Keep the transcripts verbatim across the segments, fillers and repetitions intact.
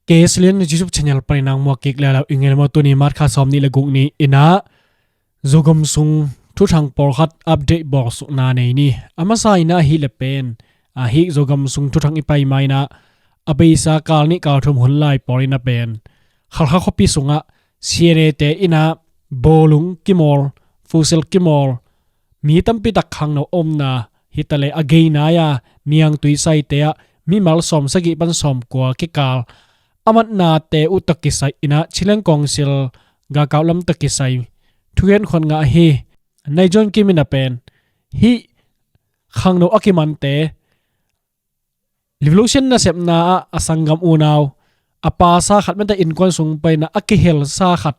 K S Lian YouTube channel panin nang muak kik leh lo i ngei maw. Tuni March kha sawm nih le guk ni inah Zogam sung thuthang pawlkhat update bawlsukna nei ni. A masa inah ahih leh pen, a hih Zogam sung thuthang i pai ma inah a beisa kal nih kal thum hun lai pawl inah pen Khalkha khuapi sungah C N A te inah bawlung kimawl, futsal kimawl, mi tampi tak khangno omna, hi ta leh a gei nai-a Niangtui saite ah mimal sawmsagih pan sawmkua kikal a matnate uh tawh kisai inah Chinland Council galkap lam tawh kisai thugen khawng ngah hi. Nai John Kim inah pen hih khangno a kimante Revolution nasepna ah a sanggam unau, a pasa khat mate innkuan sung pan inah a kihelsa khat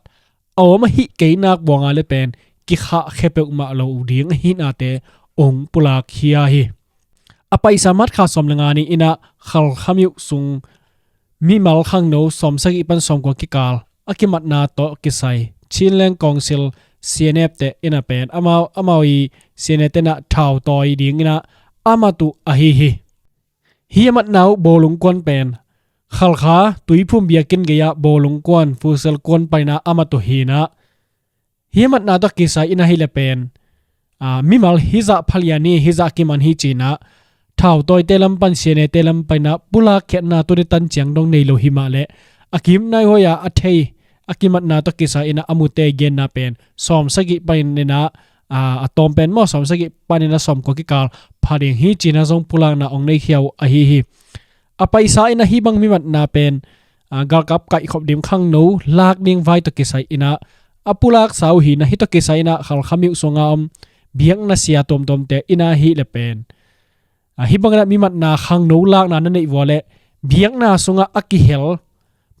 a om ahih kei nak buang a leh pen kikhahkhia peuhmah lo ding ahihnate hong pulak khia hi. A paisa March kha sawm le nga ni inah Khalkha myo sung mimal khangno sawmsagih pan sawmkua kikal a kimatna tawh kisai Chinland Council C N F te inah pen amau, amau i C N A te inah thautawi ding inah a mat uh ahi hi. Hih a matna uh bawlung kuan pen Khalkha Tuiphum biakinn gei-ah bawlung kuan, futsal kuan pan inah a mat uh hi inah, hih a matna tawh kisai inah ahih leh pen, a, mimal hih zah pha lian hi, hih zah kiman hi ci inah thautawite lam pan, C N A te lam pan inah pulak khiatna tuni tan ciang dong nei lo hi mah leh a kim nai huai-a a thei a kimatna tawh kisai inah a mute genna pen sawmsagih pan inah, a, a tawm pen maw, sawmsagih pan inah sawmkua kikal pha ding hi ci inah zong pulakna hong nei khia uh ahi hi. A paisa inah hih bang mi matna pen, a, galkap kaihkhop ding, khangno lak ding vai tawh kisai inah a pulaksa uh hi inah, hih tawh kisai inah Khalkha myo sunga om biakna sia tuamtuamte inah ahih leh pen, a, hih bang inah mi matna khangno lakna na neih uh a leh biakna sungah a kihel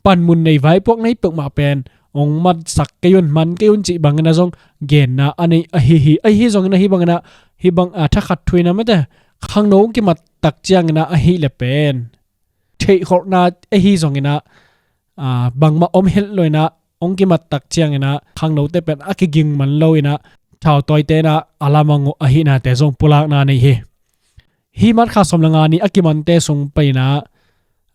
panmun nei vaipuak na hih peuhmah pen hong matsak kei un, man kei un cih bang inah zong genna a nei ahi hi. Ahi zong inah hih bang inah, hih bang, a, thakhat thu inah mate khangno hong kimat tak ciang inah ahih leh pen theihkholhna ahi zong inah, a, bangmah om het lo inah hong kimat tak ciang inah khangnote pen a kiging man lo inah thautawite inah a lamang uh ahihnate zong pulakna nei hi. Hih March kha sawm le nga ni a kimante sung pan inah,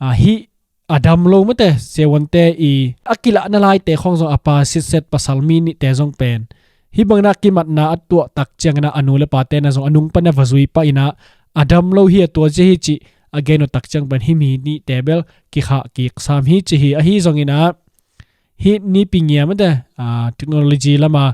a, hih a dam lo mate siavuante i a kilahna laite khawng zong a pa sitset pasal mi nihte zong pen hih bang inah kimatna a tuah tak ciang inah a nu le pate inah zong a nung pan inah va zui pah inah a dam lo hi, a tua zia hi cih a gen uh tak ciang pen hih mi nihte bel kikhah kik sam hi ci hi. Ahi zong inah hih nipi ngia mate, a, technology lama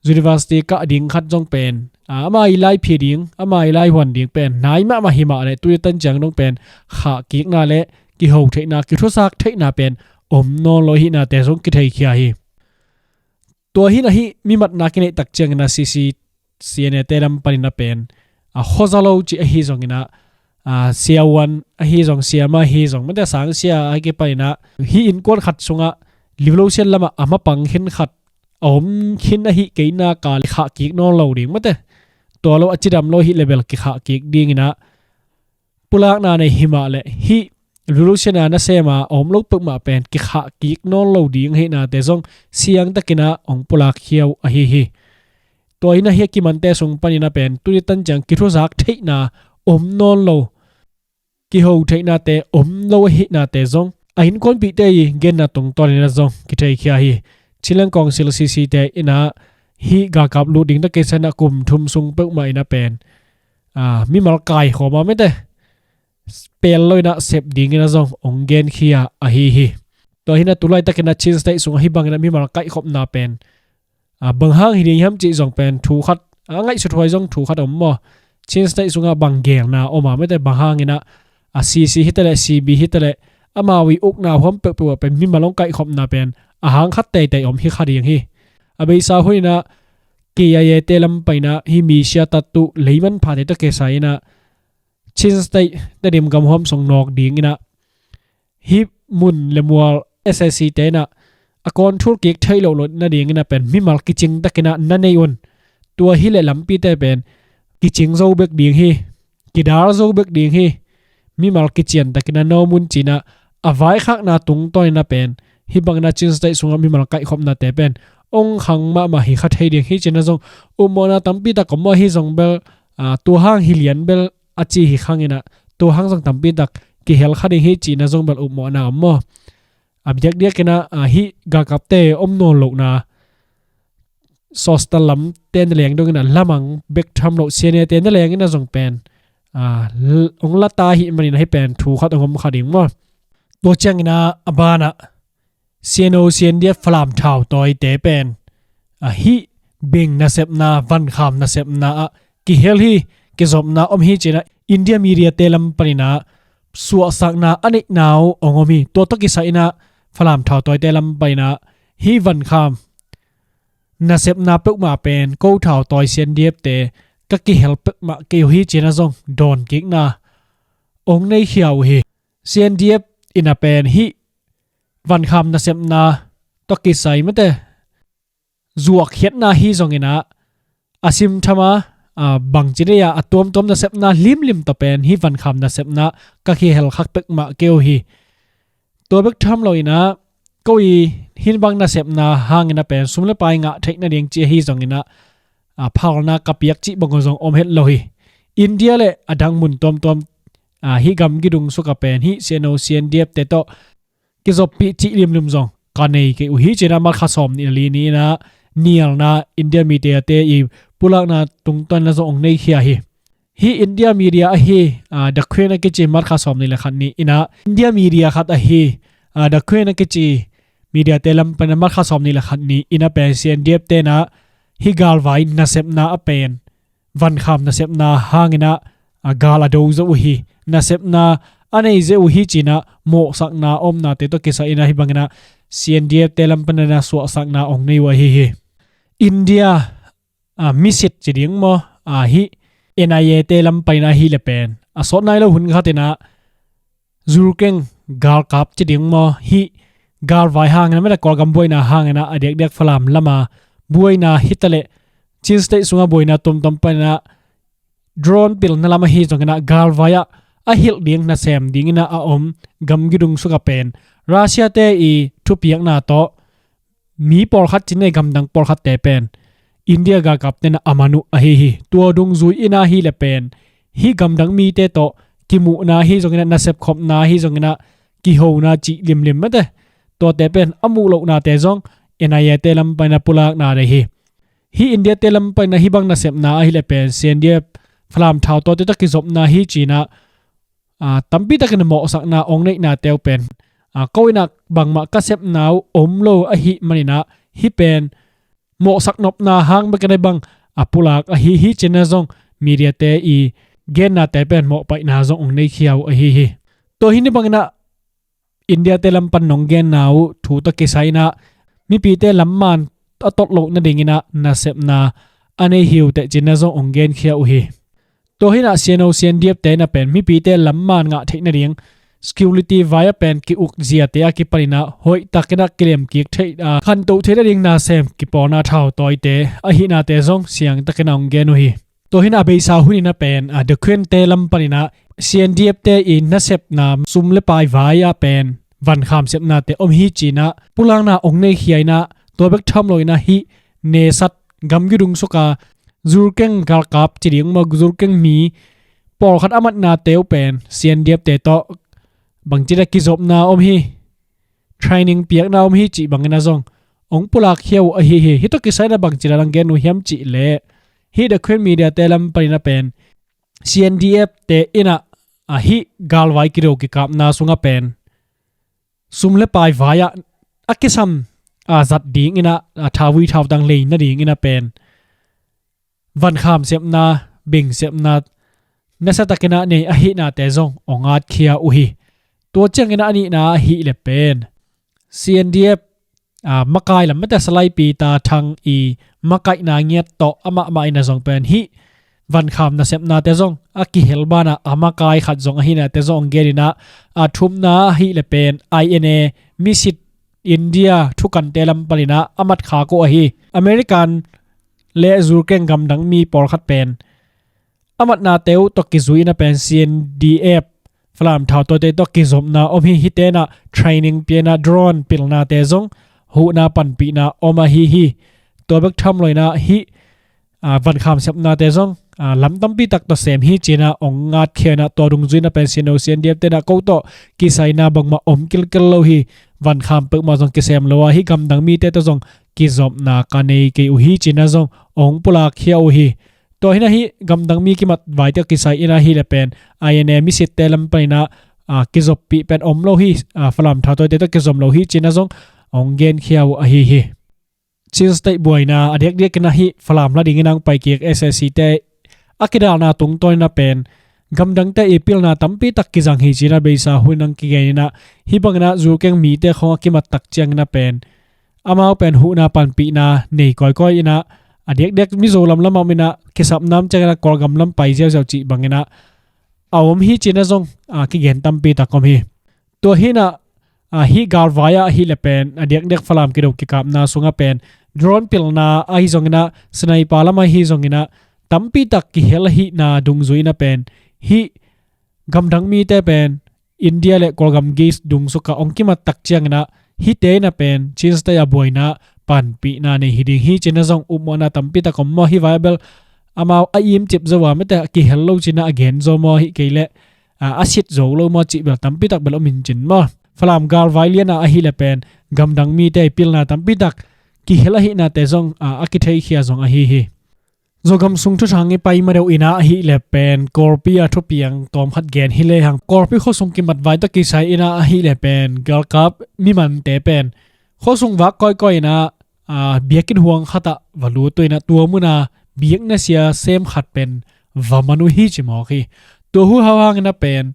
university kah ding khat zong pen, a, ama i laiphi ding, ama i laihuan ding pen nai mahmah hi mah leh tuni tan ciang dong pen khahkikna le kiho theihna, kithusak theihna pen om nawn lo ahihnate zong kitheikhia hi. Tua hi inah hih mi matna kineih tak ciang inah C C, C N A te lam pan inah pen, a, khuaza lo cih ahi zong inah, a, siavuan ahi zong, siama ahi zong mate, sangsia a kipan inah hih innkuan khat sungah Revolution lamah a mapang khin khat a om khin ahih kei nak a leh khahkik nawn lo ding mate. Tua lo a cidam lo ahih leh bel kikhahkik ding inah pulakna nei hi mah leh hih Revolution a nasem a a om lo peuhmah pen kikhahkik nawn lo ding ahihnate zong siangtak inah hong pulak khia uh ahi hi. Tua hi inah hih a kimante sung pan inah pen tuni tan ciang kithusak theihna om nawn lo, kiho theihnate om lo ahihnate zong a innkuanpihte i genna tungtawn inah zong kitheikhia hi. Chinland Council C C te inah hih galkap lut ding tawh kisai inah kum thum sung peuhmah inah pen, a, mimal kaikhawm a mate pel lo inah sep ding inah zong hong genkhia ahi hi. Tua hi inah tu laitak inah Chin State sungah hih bang inah mimal kaihkhopna pen, a, bang hang hi ding hiam cih zong pen thu khat, a, ngaihsut huai zong thu khat om maw. Chin State sungah bang gelna om a mate, bang hang inah, a, C C hi ta leh, C B hi ta leh, amau i ukna huam peuhpeuh ah pen mimal hong kaihkhopna pen a hang khat teitei om hi kha ding hi. A beisa hun inah K I A te lam pan inah hih misia tattu leiman phate tawh kisai inah Chin State, Tedim gam huam sung nawk ding inah hih mun le mual S A C te inah a control kik theih loh loh nading inah pen mimal kicing tak inah na nei un. Tua hi leh lampite pen kicing zo bek ding hi, kidal zo bek ding hi. Mimal kician tak inah na om un ci inah a vaikhakna tungtawn inah pen hih bang inah Chin State sungah mimal kaihkhopnate pen hong khang mahmah hi kha thei ding hi ci inah zong upmawhna tampi tak om maw. Ahi zong bel, a, tua hang hi lian bel a ci hi khang inah tua hang zong tampi tak kihel kha ding hi cihna zong bel upmawhna om maw? A biakdiak inah, a, hih galkapte om nawn lohna sawstal lamte na leng dongin ah lamang bek tham loh C N A te na lengin ah zong pen, a, l-, ong lata hi manin ah hih pen thu khat ong om kha ding maw? Tua ciangin ah a banah C N O, C N D F Falam thautawite pen, a, hih bing nasepna, vankham nasepna ah kihel hi, kizopna om hi cinah India media te lam paninah suahsakna a neihna uh ong om hi. Tua tawh kisai inah Falam thautawite lam paninah hih vankham nasepna peuhmah pen ko thautawi C N D F te ka kihel peuhmah kei uh hi cinah zong dawnkikna ong neikhia uh hi. C N D F inah pen hih vankham nasepna tawh kisai mate zuakkhiatna hi zonginah a simthama, a, bangci nei a, a tuamtuam nasepna limlim tawh pen hih vankham nasepna ka kihel khak peuhmah kei uh hi. Tua bek tham loinah ko i hih bang nasepna hanginah pen sum le pai ngah theih nading ci ahi zonginah, a, phalna ka piak cih bang uh zong om het lo hi. India le a dang mun tuamtuam, a, hih gamgi dung sukah pen hih C N O, C N D F te tawh kizoppih cih limlim zong ka nei kei uh hi cinah March kha sawm nih le li ni inah nialna India media te i pulakna tungtawn inah zong ong neikhia hi. Hih India media ahi, a, The Queen a kici March kha sawm nih le khat ni inah India media khat ahi, a, The Queen a kici media te lam paninah March kha sawm nih le khat ni inah pen C N D F tenah hih galvai nasepna a pen vankham nasepna hanginah, a, gal a do zo uh hi. Nasepna a nei zo uh hi cinah mawhsakna omnate tawh kisai inah hih banginah C N D F te lam paninah suahsakna ong nei uh ahi hi. India, a, misit ci ding maw, a, hih N I A te lam paninah hih le pen a sawt nai lo hun khatinah Zurkeng galkap ci ding maw, hih galvai hanginah mate Kawlgam buaina hanginah a diakdiak Falam lama buaina hitaleh Chin State sunga buaina tuamtuam paninah drone pilna lam ahi zonginah galvai ah a hilh ding nasem dinginah a om gamgi dung sukah pen Russia te i thupiakna tawh mi pawlkhat cinah gamdang pawlkhatte pen India galkap tenah a man uh ahi hi. Tua dungzui inah hih le pen hih gamdang mite tawh kimuhna ahi zonginah nasep khopna ahi zonginah kihona cih limlim mate tuate pen a muh lohnate zong N I A te lam paninah pulakna dei hi. Hih India te lam paninah hih bang nasepna ahih le pen C N D F Falam thautawite tawh kizopna hi cinah, a, tampi takin mawhsakna ong neihnate uh pen, a, ko inah bangmah ka sepna uh om lo ahi maninah hih pen mawhsak nopna hang bek a dei bang a pulak ahi hi cinah zong media te i gennate pen mawhpaihna zong ong neikhia uh ahi hi. Tua hi ni banginah India te lam pan nong genna uh thu tawh kisai inah mipite lam man a tot loh nadinginah nasepna a nei hi uh teh cinah zong ong genkhia uh hi. Tua hinah C N O, C N D F te inah pen mipite lam man ngah theih nading security vai a pen ki-uk ziate a kipaninah hoihtakinah kilemkik theih a khantoh theih nading nasem kipawlna thautawite ahihnate zong siangtakinah ong gen uh hi. Tua hinah a beisa huninah pen, a, The Queen te lam paninah C N D F te i nasepna sum le pai vai ah pen vankham sepnate om hi cinah pulakna ong neikhia inah tua bek tham loinah hih nesat gamgi dung suka Zurkeng galkap ci ding maw, Zurkeng mi pawlkhat a matnate uh pen C N D F te tawh bangci a kizopna om hi, training piakna om hi cih banginah zong ong pulakkhia uh ahi hi. Hih tawh kisai inah bangci a dang gen uh hiam cih leh hih The Queen Media te lam paninah pen C N D F te inah, a, hih galvai kido kikapna sungah pen sum le pai vai-ah a kisam, a, zat dinginah, a, thauvui thautang lei nadinginah pen vankham sepna, bing sepna nasiatakinah nei ahihnate zong ong atkhia uh hi. Tua cianginah a nihna ahih leh pen C N D F, a, makai lam mate Salai Peter Thang i makaihna ngiat tawh amahmah inah zong pen hih vankham nasepnate zong a kihel banah a makai khat zong ahihnate zong ong geninah, a, thumna ahih leh pen I N A misit India thukante lam paninah a matkhak uh ahi. American le Zurkeng gamdang mi pawlkhat pen a matnate uh tawh kizui inah pen C N D F Falam thautawite tawh kizopna om hi. Hihte inah training pia inah drone pilnate zong huhna panpihna om ahi hi. Tua bek tham loinah hih, a, vankham sepnate zong lam tampi tak tawh sem hi cinah ong ngatkhia inah tua dungzui inah pen C N O C N D F tenah ko tawh kisaina bangmah om kilkel lo hi. Vankham peuhmah zong kisem lo a, hih gamdang mite tawh zong kizopna ka nei kei uh hi cinah zong ong pulakkhia uh hi. Tua hinah hih gamdang mi kimat vai tawh kisai inah hih le pen I N A misitte lam paninah kizoppih pen om lo hi. Falam thautawite tawh kizom lo hi cinah zong ong genkhia uh ahi hi. Chin State buaina a diakdiak inah hih Falam la dingin ang paikik S A C te a kidalna tungtawn inah pen gamdangte i pilna tampi tak kizang hi cinah beisa hun ang kigen inah hih banginah zulkeng mite khong a kimattak ciang inah pen amau pen huhna panpihna nei kawikawi inah a diakdiak Mizo lamlam a om inah kisapnam ciang inah Kawlgam lam pai ziauziau cih banginah a om hi cinah zong kigen tampi tak om hi. Tua hinah hih galvai ah hih le pen a diakdiak Falam kido kikapna sungah pen drone pilna ahi zonginah sniper lam ahi zonginah tampi tak kihel ahihna dungzui inah pen hih gamdang mite pen India le Kawlgam gate dungsukah ong kimattak cianginah hihte inah pen Chin State a buaina panpihna nei hi ding hi cinah zong upmawhna tampi tak om maw? Hih vai a bel amau a imcip zo a mete a kihel lo cinah a gen zo maw? Hih kei leh a sit zo lo maw cih bel tampi tak bel om in cin maw? Falam galvai liana ahi le pen gamdang mite i pilna tampi tak kihel ahihnate zong a kitheikhia zong ahi hi. Zogam sung thuthang i pai madeuh inah ahi le pen Kawlpi a thupiang tawmkhat gen hi lehang Kawlpi khuasung kimat vai tawh kisai inah ahi le pen galkap mimante pen khuasung vak kawikawi inah biakinn huang khatah va lut uh inah tua munah biakna sia sem khat pen va man uh hi ci mawk hi. Tua hu hau hang inah pen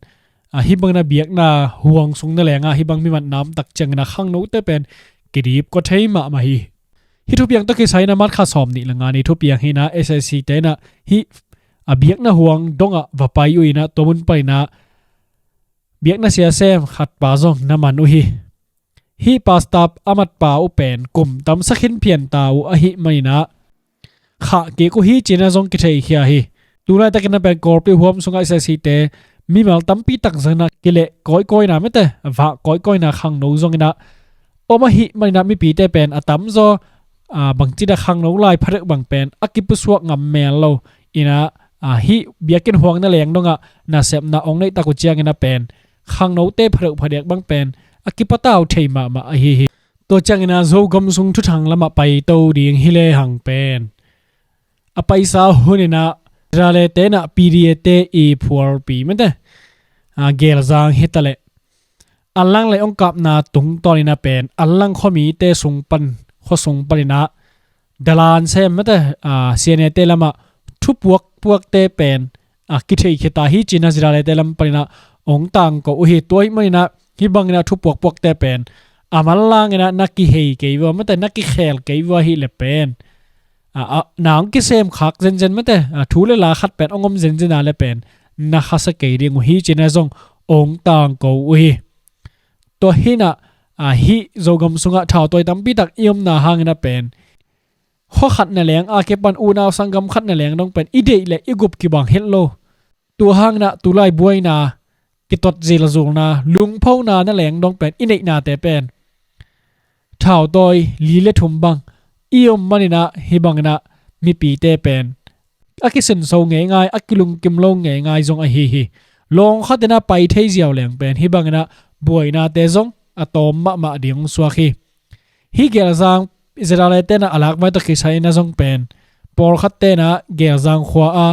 hih bangin a biakna huang sung na lengah hih bang mimat namtak ciangin a khangnote pen kidip kua thei mahmah hi. Hih thupiang tawh kisai inah March kha sawm nih le nga ni thupiang hi inah S A C te inah hih a biakna huang dongah va pai uh inah tua mun pan inah biakna sia sem khat pa zong na man uh hi. Hih pastor a matpa uh pen kum tam sakhin pianta uh ahih man inah khah kik uh hi cinah zong kitheikhia hi. Tulaitakin a pen Kawlpi huam sungah S A C te mimal tampi tak zong inah kileh kawikawi inah mete vak kawikawi inah khangno zong inah om ahih man inah mipite pen a tamzaw bangci dah khangno lai phadeuh bang pen a kipusuak ngam mel lo inah hih biakinn huang na leng dongah nasepna ong neihtak uh ciangin a pen khangnote phadeuh phadiak bang pen a kipatau thei mahmah ahi hi. Tua ciangin a Zogam sung thuthang lamah paito ding hi lehang pen a paisa hun inah Israel te inah P D A te i phualpi mete gelzang hitaleh Anlang lei ong kapna tungtawn inah pen Anlang khuamite sung pan khuasung pan inah dalan sem mete C N A te lamah thupuakpuakte pen kitheikhia ta hi cinah Israel te lam pan inah ong tangko uh hi. Tua hih man inah hih bang inah thupuakpuakte pen a manlang inah na kihei kei vua mete na kikhel kei vua hi le pen na ong kisem khak zenzen mete thu le la khat pen ong om zenzen a le pen na khasa kei ding uh hi cinah zong ong tangko uh hi. Tua hinah hih Zogam sungah thautawi tampi tak i omna hang inah pen khua khat na leng a kipan unau sanggam khat na leng dong pen i deih le i gup kibang het lo. Tua hang inah tulai buaina kitot zilzulna lungphona na leng dong pen i neihnate pen thautawi li le thum bang i om man inah hih bang inah mipite pen a kisinso ngeingai a kilungkim lo ngeingai zong ahi hi. Lawng khat inah pai thei ziau leng pen hih bang inah buainate zong a tawm mahmah ding hong suak hi. Hih gelzang Israel te inah a lak vai tawh kisai inah zong pen pawlkhatte inah gelzang khua a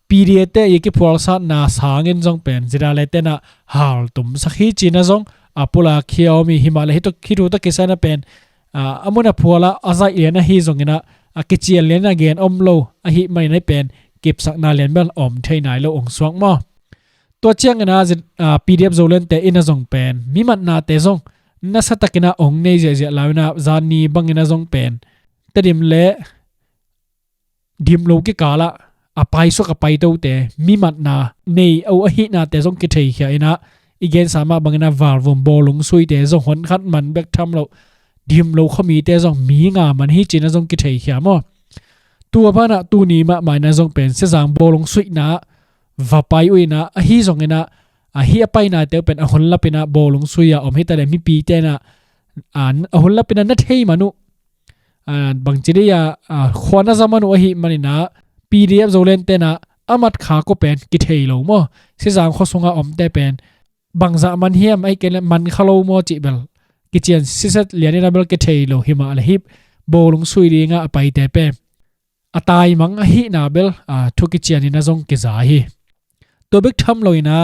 P D A te i kiphualsatna sangin zong pen Israel te inah haltumsak hi cinah zong a pulakkhia om hi. Himahleh hih thu tawh kisai inah pen a mun a phual ah a zaih lian ahi zong inah a kician lian inah gen om lo ahih man inah pen kipsakna lian bel om thei nai lo ong suak maw? Tua ciangin a P D F Zolandte inah zong pen mimatnate zong nasatak inah ong nei ziahziah lau inah zan ni bang inah zong pen Tedim le Dimlo kikal ah a paisuak a paitote mimatna nei uh ahihnate zong kitheikhia inah i gensa mah bang inah Valvum bawlung suite zong honkhat man bek tham loh Dimlo khuamite zong mi nga man hi cinah zong kitheikhia maw? Tua banah tuni mahmah inah zong pen Sezang bawlung suihna ah va pai uh inah ahi zong inah ahi a painate uh pen a hunlap inah bawlung sui a om hitaleh mipite inah a hunlap inah na thei man uh bangci dei a khua na za man uh ahih man inah P D F Zolandte inah a mat khak uh pen kithei lo maw? Sizang khua sungah omte pen bangzah man hiam, ahih kei leh man kha lo maw cih bel kician siset lian in a bel kithei lo hi mah leh hih bawlung sui dingah a paite pen a taimang ahihna bel, aa, thu kician in a zong kiza hi. Tua bek tham lo in a,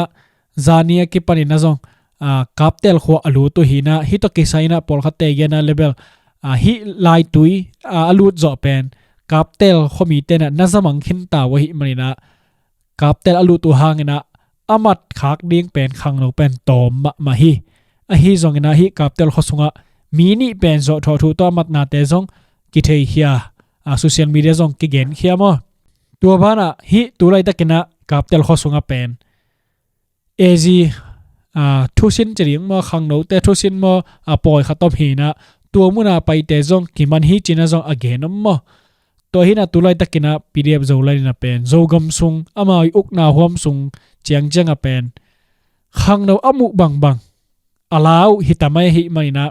zani a kipan in a zong, aa, Kaptel khua a lut uh hi in a, hih tawh kisai in a pawlkhatte genna leh bel, aa, hih laitui, aa, a lut zawh pen Kaptel khuamite in a na zamang khin ta uh ahih man in a, Kaptel a lut uh hang in a, a mat khak ding pen khangno pen tawm mahmah hi. Ahi zong in a, hih Kaptel khua sungah mi nih pen zawhthawh thu tawh a matnate zong kitheikhia, aa, social media zong kigenkhia maw? Tua banah hih tu laitak in a Kaptel khua sungah pen A G, aa, thusin ci ding maw, khangnote thusin maw, a pawi khat om hi in a, tua mun a paite zong kiman hi ci in a zong a gen om maw? Tua hi in a tu laitak in a P D F Zoland in a pen Zogam sung, amau ii ukna huam sung ciangciang a pen khangno a muh bangbang a la uh hi ta mai ahih man in a,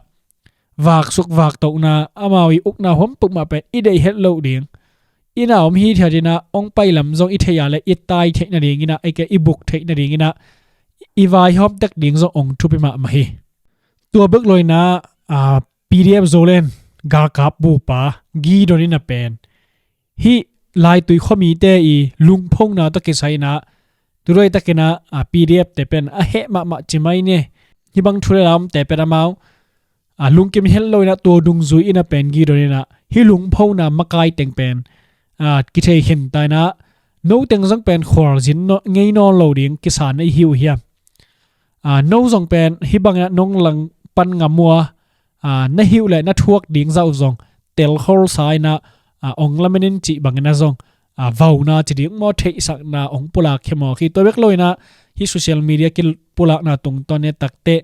vaksuk vaktohna, amau ii ukna huam peuhmah pen i deih het loh ding, i na om hithiat in a, hong pai lam zong i theih a leh i tai theih nading in a, ahih kei leh i buk theih nading in a, i vaihawm tek ding zong hong thupi mahmah hi. Tua bek lo in a, aa, P D F Zoland galkap bupa Gideon in a pen hih laitui khuamite ii lungphona tawh kisai in a, tu laitak in a, aa, P D F te pen a heh mahmah ci mai ni. Hih bang thu leh la omte pen amau, aa, lungkim het lo in a, tua dungzui in a pen Gideon in a hih lungphona makai teng pen, aa, kithei khin ta in a, no teng zong pen khualzin nawn, ngei nawn lo ding kisa na hi uh hiam? Aa, no zong pen hih bang in a nong langpan ngam uh a, aa, na hih uh leh na thuak ding zah uh zong telkholsa in a, aa, hong lamen in cih bang in a zong, aa, vauna ci ding maw, theihsakna hong pulak khia mawk hi. Tua bek lo in a, hih social media kipulakna tungtawn i et tak teh,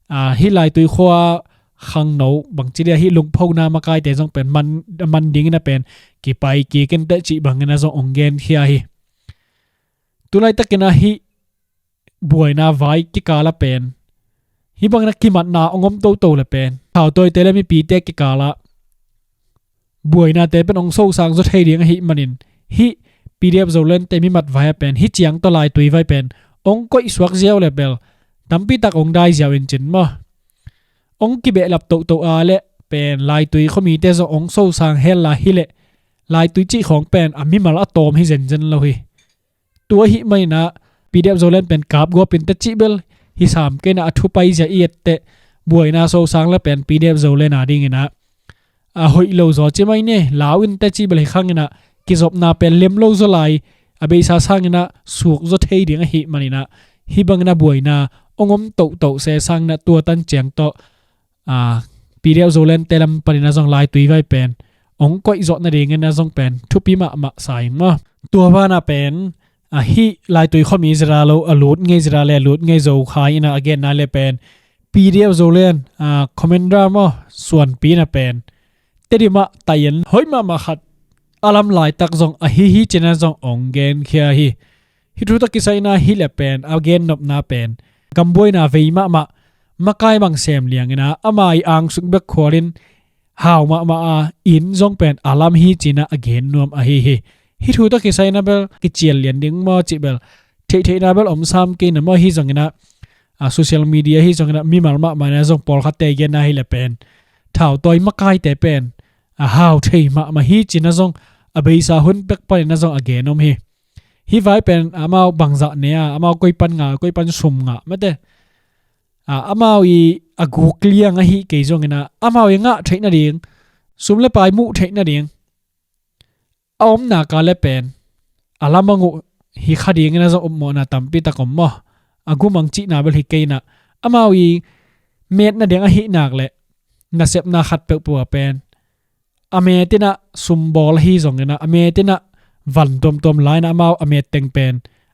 aa, hih laitui khua khangno bangci dia, hih lungphona makaite zong pen man, man ding in a pen kipai kik in teh cih bang in a zong hong genkhia hi. Tu laitak in a hih buaina vai kikal a pen, hih bang in a kimatna hong om toto leh pen, thautawite leh mipite kikal ah buainate pen hong sosang zaw thei ding ahih man in, hih P D F Zolandte mimat vai a pen, hih ciang tawh laitui vai pen hong koih suak ziau leh bel tampi tak hong dai ziau in cin maw? Hong kibehlap toto a leh pen laitui khuamite zong hong sosang hel lai hi leh, laitui cih khawng pen a mimal a tawm hi zenzen lo hi. Tua ahih man in a P D F Zoland pen kapguap in teh cih bel hi sam kei in a, a thu paizia i et teh buaina sosang leh pen P D F Zoland a ding in a, a hoih lo zaw ci mai ni, lau in teh cih bel hi khang in a, kizopna pen lem lo zaw lai, a beisa sang in a suk zaw thei ding ahih man in a, hih bang in a buaina hong om toto se sang in a, tua tan ciang tawh, aa, P D F Zolandte lam pan in a zong laitui vai pen hong koih zawh nading in a zong pen thupi mahmah sa ing maw? Tua banah pen, aa, hih laitui khuami zia lo, a lut ngei zia leh a lut ngei Zokhai in a a genna leh pen P D F Zoland, aa, commander maw, suanpi in a pen Tedim ah tai-in hoih mahmah khat a lam laitak zong ahi hi ci in a zong hong genkhia hi. Hih thu tawh kisai in a hih leh pen a gennopna pen gambuaina vei mahmah, makai bang sem liang in a, ama ii angsung bek khual in hau mahmah a, inn zong pen a lam hi ci in a a gen nuam ahi hi. Hih thu tawh kisai in a bel kician lian ding maw cih bel theihtheihna bel om sam kei in a maw, ahi zong in a, aa, social media ahi zong in a mimal mahmah in a zong pawlkhatte genna hi leh pen thautawi makaite pen a hau thei mahmah hi ci in a zong a beisa hun pek pan in a zong a gen om hi. Hih vai pen amau bangzah ne a, amau koi pan ngah, koi pan sum ngah mate, aa, amau ii a guk liang ahih kei zong in a, amau ii ngah theih nading, sum leh pai muh theih nading a om nak leh pen a lamang uh hi kha ding in a zong upmawhna tampi tak om maw? A gumang cihna bel hi kei in a, amau ii metna ding ahih nak leh nasepna khat peuhpeuh ah pen a met in a sum bawl ahi zong in a, a met in a van tuamtuam la in a, amau a met teng pen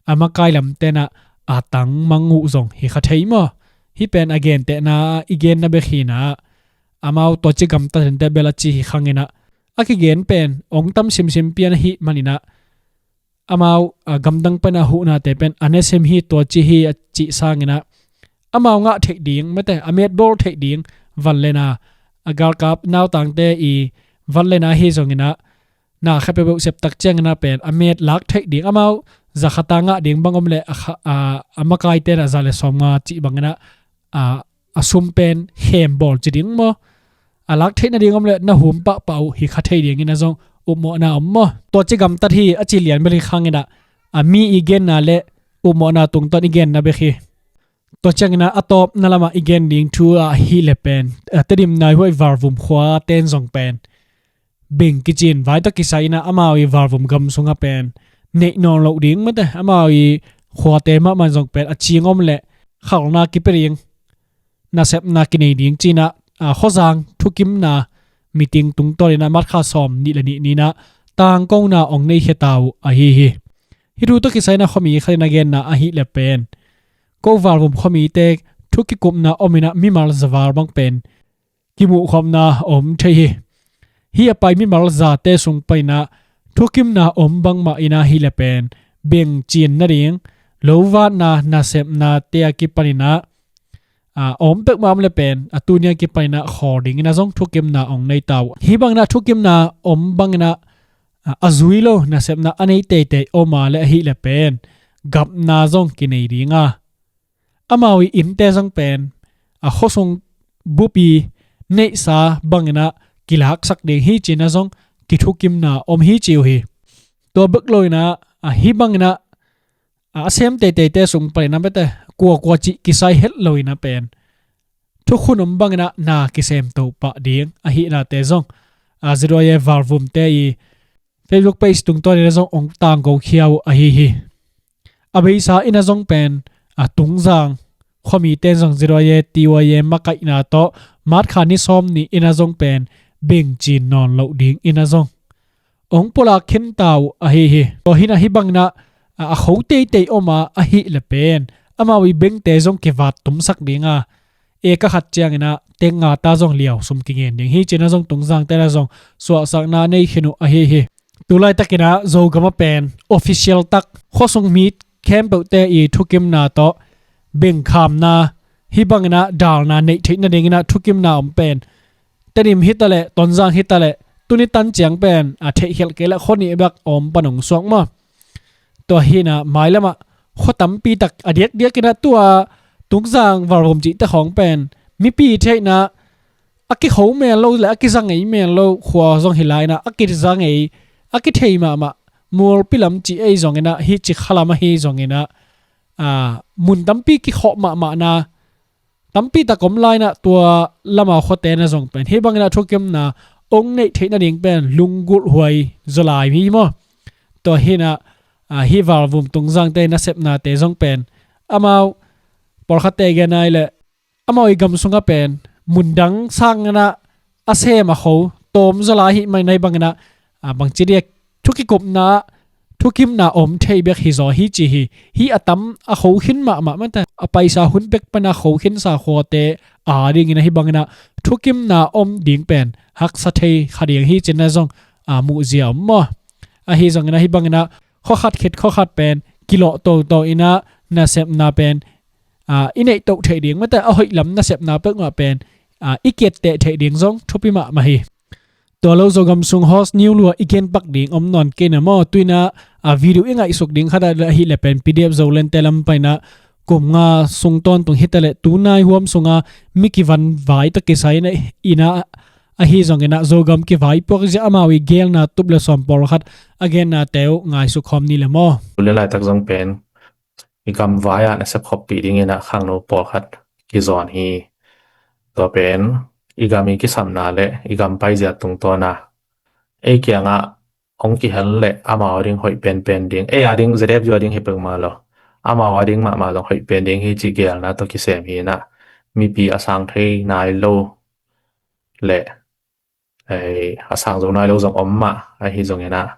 a makai lamte in a a tangmang uh zong hi kha thei maw? Hih pen a gentehna i genna bek hi in a, amau tua ci gamtat in teh bel a ci hi khang in a, a kigen pen hong tam simsim pian ahih man in a, amau, aa, gamdang pan a huhnate pen a nasem hi, tua ci hi a cih sang in a, amau ngah theih ding mate, a met bawl theih ding van leh na, a galkap nautangte ii van leh na hi zong in a, na kha peuhpeuh sep tak ciangin ah pen a met lak theih ding, amau za khat a ngah ding bang om leh a kha, a, a makaite in ah za le sawmnga cih bangin ah, a, a sum pen khem bawl ci ding maw, a lak theih nading om leh na hum pahpah uh hi kha thei dingin ah zong upmawhna om maw. Tua ci gamtat hi a ci lian bel hi khangin ah, a, mi i genna le upmawhna tungtawn i genna bek hi. Tua ciangin ah a tawpna lamah i gen ding thu ahih leh pen, a, Tedim naihuai Valvum khua ten zong pen beng kicin vai tawh kisai in ah amau i Valvum gam sungah pen neih nawn loh ding mate, amau i khuate mahmah zong pen a cing om leh khalna kipia ding, nasepna kinei ding ci-in ah, a, khuazang thukimna meeting tungtawn in ah March kha sawm nih le nih ni-in ah tangkona ong nei khia ta uh ahi hi. Hih thu tawh kisai in ah khuami khat in a genna ahih leh pen, ko Valvum khuamite thu kikupna om in ah mimal za val bang pen kimuhkhopna om thei hi. Hih a pai mimal zate sung panin ah thukimna om bangmah in ahih leh pen beng cin nading, lo vatna, nasepnate a kipanin ah, a, om peuhmah om leh pen a tuni a kipanin ah khawl dingin ah zong thukimna ong nei ta uh. Hih bangin ah thukimna om bangin ah, a, a zui lo nasepna a nei teitei om a leh ahih leh pen gapna zong kinei ding a, amau i innte zong pen a khuasung bup i neihsa bangin ah kilaksak ding hi ci-in ah zong kithukimna om hi ci uh hi. Tua bek lo-in ah, a, hih bangin ah, a, a sem teiteite sung panin ah mate kuakua cih kisai het lo-in ah pen thukhun om bangin ah na kisem to pah ding ahihnate zong, a, Z Y A Valvumte i Facebook page tungtawn in ah zong ong tangko khia uh ahi hi. A beisa in ah zong pen, a, Tungzang khuamite in zong Z Y A T Y A makaihna tawh March kha ni sawm ni-in ah zong pen beng cin nawn loh dingin ah zong ong pulak khin ta uh ahi hi. Tua hi-in ah hih bangin ah, a, a kho teitei om a ahih leh pen amau i bengte zong kivat tumsak ding a, eka khat ciangin ah teng nga ta zong liau sum kingen ding hi ci-in ah zong Tungzangte in ah zong suahsakna nei khin uh ahi hi. Tu laitakin ah Zogam ah pen official tak khuasung mi khempeuhte i thukimna tawh bengkhamna, hih bangin ah dalna neih theih nadingin ah thukimna om pen Tedim hi ta leh Tonzang hi ta leh tuni tan ciang pen a theihkhelh kei leh khua nih bek om pan ong suak maw. Tua hi-in ah mailam ah khua tampi tak a diakdiakin ah tua Tungzang Valvum cihte khawng pen mipi theihna a kikho men lo leh a kiza ngei men lo khua zong hi lai-in ah a kiza ngei, a kithei mahmah Mualpi lam cih ei zongin ah hih ci kha lam ahi zongin ah, a, mun tampi kikhawh mahmahna tampi tak om lai-in ah tua lam a khuate in ah zong pen hih bangin ah thukimna ong neih theih nading pen lunggulh huai zaw lai hi maw. Tua hi-in ah, a, hih Valvum Tungzangte nasepnate zong pen amau pawlkhatte gen a hih leh amau i gam sungah pen mundang sangin ah a sem a kho tawm zaw lai hi mai nai bangin ah, a, bangci ding, thu kikupna, thukimna om thei bek hi zaw hi ci hi. Hih a tam a kho khin mahmah mate, a paisa hun pek pan a kho khinsa khuate a dingin ah hih bangin ah thukimna om ding pen haksa thei kha ding hi ci-in ah zong, a, muhzia om maw. Ahi zongin ah hih bangin ah khuakhat khit khuakhat pen kilawh toto in ah nasepna pen, a, i neih toh theih ding mate, a hoih lam nasepna peuhmah pen, a, i kiatteh theih ding zong thupi mahmah hi. Tua lo Zogam sung host niu lua i gen pak ding om nawn kei na maw. Tu-in ah, a, video i ngaihsuk ding khat ahih leh pen P D F Zolandte lam panin ah kum nga sung tawntung hi ta leh tu nai huam sungah mi kivan vai tawh kisai in ah, in ah, ahi zongin ah Zogam kivaipuak zia amau i gelna tup le sawm pawlkhat a gennate uh ngaihsuk khawm ni le maw. Tu le laitak zong pen i gam vai ah nasep khoppih dingin ah khangno pawlkhat kizawn hi. Tua pen i gam i kisapna le i gam paizia tungtawn a, ei kiangah hong kihel leh amau a ding hoih penpen ding, ei a ding, Z F U a ding hi peuhmah lo, amau a ding mahmah zong hoih pen ding hi cih gelna tawh kisem hi-in ah, mipi a sang thei nai lo le, ei, a sang zo nai lo zong om mah ahi zongin ah,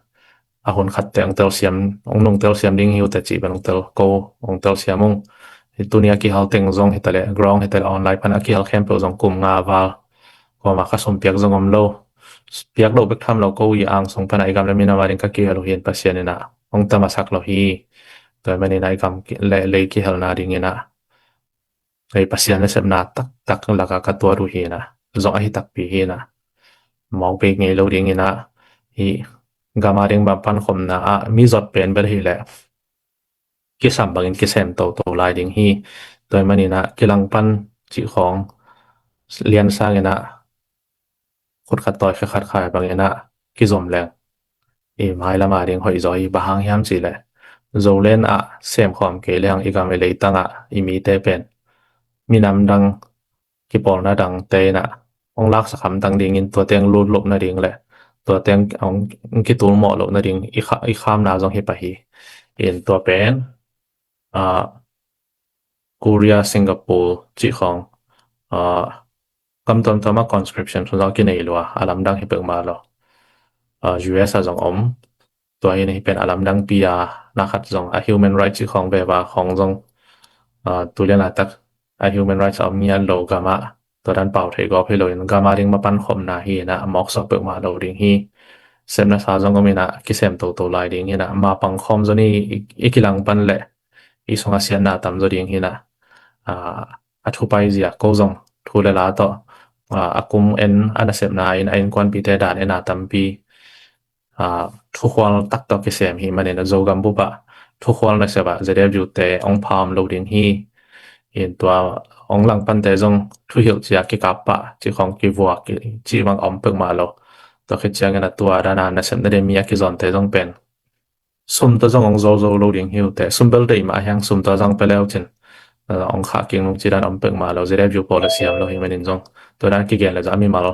a hun khatte hong telsiam, hong nung telsiam ding hi uh teh cih pen hong tel ko, hong telsiam ung. Hih tuni a kihel teng zong hi ta leh, ground hi ta leh, online pan a kihel khempeuh zong kum nga val, kuamah ka sum piak zong om lo. Piak loh bek tham lo, ko i ang sung pan a i gam le minam a ding ka kihel uh hi-in Pasian in ah hong tamasak lo hi. Tua manin ah i gam ki-, le, lei kihelna dingin ah, ei, Pasian nasepna taktak lakah ka tuat uh hi-in ah, zong ahi takpi hi-in ah, mawk bei ngei lo dingin ah, hih gam a ding bang pankhopna ah mi zot pen bel hi leh kisam bangin kisem toto lai ding hi. Tua hi manin ah kilang pan cih khawng lian sangin ah khut khat tawi khe khat khai bangin ah kizom leng i mailam a ding hoih zaw hi. Bang hang hiam cih leh Zoland ah semkhawm kei leng i gam i leitang ah i mite pen minam dang kipawlna dangte in ah hong laksak hamtang dingin tua teng lut loh nading le tua teng hong kitul mawh loh nading i kha-, i khamna zong hi pah hi. In tua pen, ah, Korea, Singapore cih khawng, ah, kam tuamtuam ah conscription sung zong kinei lua, a lamdang hi peuhmah lo. Ah, U S ah zong om, tua hi na hi pen a lamdangpi a, na khat zong a human rights cih khawng veva khawng zong, ah, tu lian a tak a human rights a om ngiat lo gam ah tua dan pau thei gawp hi loin gam a ding mapan khopna hi na a mawk suak peuhmah lo ding hi. Sepna sa zong om in ah kisem toto lai ding hi na ma pang khawm zaw ni i, i kilang pan leh i sung a siatna tam zaw ding hi na, ah, a thu pai zia ko zong thu le la tawh, ah, a kum en a nasepna in a innkuanpite dan en a tampi, ah, thukhual tak tawh kisem hi manin a Zogam bup ah thukhual nasep ah Z F U te hong pha om lo ding hi. In tua hong lang pante zong thuhilh cia kikap pah cih khawng kivuak ki-, cih bang om peuhmah lo. Tua khit ciangin a tua dan a nasep na ding mi a kizonte zong pen sum tawh zong hong zo zo lo ding hi uh teh. Sum bel deih mah hiang sum tawh zang pia leu cin, ah, hong khah kik nung cih dan om peuhmah lo. Z F U pawl a siam lo hi manin zong tua dan kigen le zong a mimal,